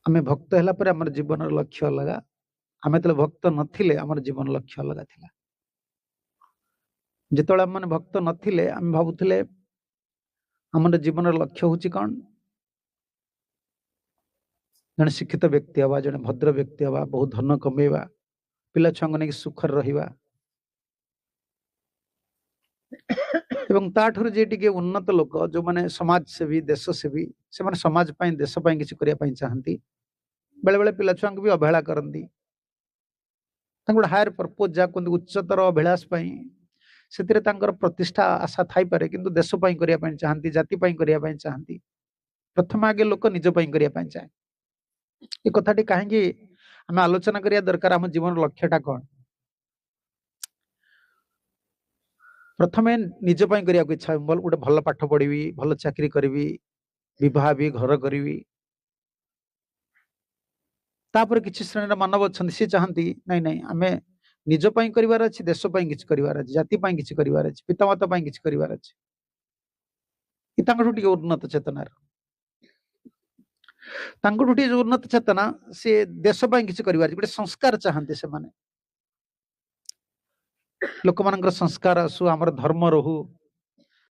ଆମେ ଭକ୍ତ ହେଲା ପରେ ଆମର ଜୀବନର ଲକ୍ଷ୍ୟ ଅଲଗା, ଆମେ ଯେତେବେଳେ ଭକ୍ତ ନଥିଲେ ଆମର ଜୀବନ ଲକ୍ଷ୍ୟ ଅଲଗା ଥିଲା। ଯେତେବେଳେ ଆମେମାନେ ଭକ୍ତ ନଥିଲେ ଆମେ ଭାବୁଥିଲେ ଆମର ଜୀବନର ଲକ୍ଷ୍ୟ ହଉଛି କଣ? ଜଣେ ଶିକ୍ଷିତ ବ୍ୟକ୍ତି ହବା, ଜଣେ ଭଦ୍ର ବ୍ୟକ୍ତି ହବା, ବହୁତ ଧନ କମେଇବା, ପିଲା ଛୁଆଙ୍କୁ ନେଇକି ସୁଖରେ ରହିବା, ଏବଂ ତାଠାରୁ ଯିଏ ଟିକେ ଉନ୍ନତ ଲୋକ, ଯୋଉମାନେ ସମାଜସେବୀ, ଦେଶସେବୀ, ସେମାନେ ସମାଜ ପାଇଁ ଦେଶ ପାଇଁ କିଛି କରିବା ପାଇଁ ଚାହାନ୍ତି, ବେଳେବେଳେ ପିଲା ଛୁଆଙ୍କୁ ବି ଅବହେଳା କରନ୍ତି। ତାଙ୍କୁ ଗୋଟେ ହାୟର ପର୍ପୋଜ ଯାହା କୁହନ୍ତି ଉଚ୍ଚତର ଅଭିଳାଷ ପାଇଁ, ସେଥିରେ ତାଙ୍କର ପ୍ରତିଷ୍ଠା ଆଶା ଥାଇପାରେ, କିନ୍ତୁ ଦେଶ ପାଇଁ କରିବା ପାଇଁ ଚାହାନ୍ତି, ଜାତି ପାଇଁ କରିବା ପାଇଁ ଚାହାନ୍ତି। ପ୍ରଥମେ ଆଗେ ଲୋକ ନିଜ ପାଇଁ କରିବା ପାଇଁ ଚାହେଁ। ଏ କଥାଟି କାହିଁକି ଆମେ ଆଲୋଚନା କରିବା ଦରକାର, ଆମ ଜୀବନର ଲକ୍ଷ୍ୟଟା କଣ? ପ୍ରଥମେ ନିଜ ପାଇଁ କରିବାକୁ ଇଚ୍ଛା, ଗୋଟେ ଭଲ ପାଠ ପଢିବି, ଭଲ ଚାକିରି କରିବି, ବିବାହ ହେବି, ଘର କରିବି। ତାପରେ କିଛି ଶ୍ରେଣୀର ମାନବ ଅଛନ୍ତି, ସେ ଚାହାନ୍ତି ନାଇଁ ନାଇଁ ଆମେ ନିଜ ପାଇଁ କରିବାର ଅଛି, ଦେଶ ପାଇଁ କିଛି କରିବାର ଅଛି, ଜାତି ପାଇଁ କିଛି କରିବାର ଅଛି, ପିତାମାତା ପାଇଁ କିଛି କରିବାର ଅଛି। ଏ ତାଙ୍କଠୁ ଟିକେ ଉନ୍ନତ ଚେତନାର, ତାଙ୍କଠୁ ଟିକେ ଉନ୍ନତ ଚେତନା, ସେ ଦେଶ ପାଇଁ କିଛି କରିବାର ଅଛି, ଗୋଟେ ସଂସ୍କାର ଚାହାନ୍ତି ସେମାନେ, ଲୋକମାନଙ୍କର ସଂସ୍କାର ଆସୁ, ଆମର ଧର୍ମ ରହୁ,